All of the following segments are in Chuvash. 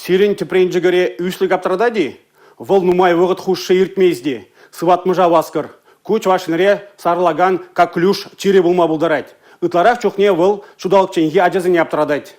Сирӗн тӗпренчӗкӗре ӳслӗк аптратать-и? Вӑл нумай вӑхӑт хушши иртмест-и? Сыватмӑша васкӑр. Ку Чӑваш Енре сарӑлакан коклюш чирӗ пулма пултарать. Ытларах чухне вӑл ҫулталӑкченхи ачасене аптратать.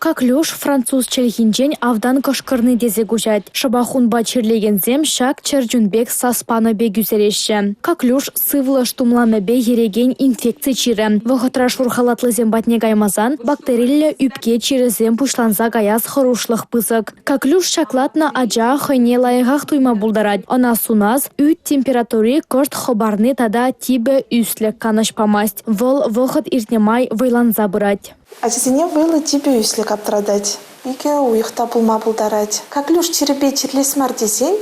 Коклюш француз чӗлхинчен автан кӑшкӑрни тесе куҫать. Шӑпах унпа чирлекенсем ҫак чӗр чун пек сас панӑ пек ӳсӗреҫҫӗ. Коклюш сывлӑш тумламӗпе ерекен инфекци чирӗ. Вӑхӑтра шур халатлисем патне каймасан бактериллӗ ӳпке чирӗсем пуҫланса каяс хӑрушлӑх пысӑк. Коклюш ҫаклатнӑ ача хӑйне лайӑхах туйма пултарать. Ӑна сунас, ӳт температури кӑшт хӑпарни тата типӗ ӳслӗк канӑҫ памасть. Вӑл вӑхӑт иртнӗ май вӑйланса пырать. Ачасене вӑйлӑ типӗ ӳслӗк аптратать. 2 уйӑх та пулма пултарать. Коклюш чирӗпе чирлес мар тесен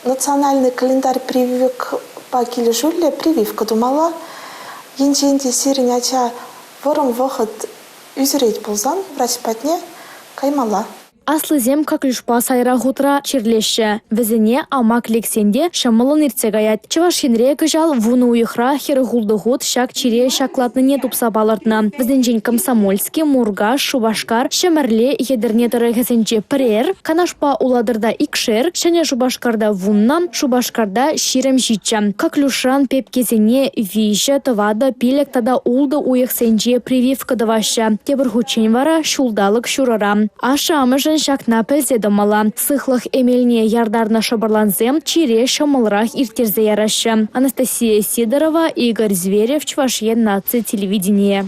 национальный календарь прививкӑпа килӗшӳллӗ прививка тумалла. Енчен те сирӗн ача вӑрӑм вӑхӑт ӳсӗрет пулсан врач патне каймалла. Аслисем коклюшпа сайра хутра чирлеҫҫӗ. Вӗсене амак лексен те ҫӑмӑллӑн иртсе каять. Чӑваш Енре кӑҫал 10 уйӑхра 46 хут ҫак чире ҫаклатнине тупса палӑртнӑ. Вӗсенчен Комсомольски, Муркаш, Шупашкар, Ҫӗмӗрле, Етӗрне тӑрӑхӗсенче пӗрер, Канашпа Улатӑрта икшер, Ҫӗнӗ Шупашкарта 10, Шупашкарта 27. Коклюшран пепкесене 3, 4, 5 тата 6 уйӑхсенче прививка тӑваҫҫӗ. Тепӗр хутчен вара ҫулталӑк ҫурӑра. Ашшӗ-амӑшӗн ҫакна пӗлсе тӑмалла. Сыхлӑх эмелне яртарнӑ шӑпӑрлансем чире ҫӑмӑлрах ирттерсе яраҫҫӗ. Анастасия Сидорова, Игорь Зверев, Чӑваш Ен наци телевиденийӗ.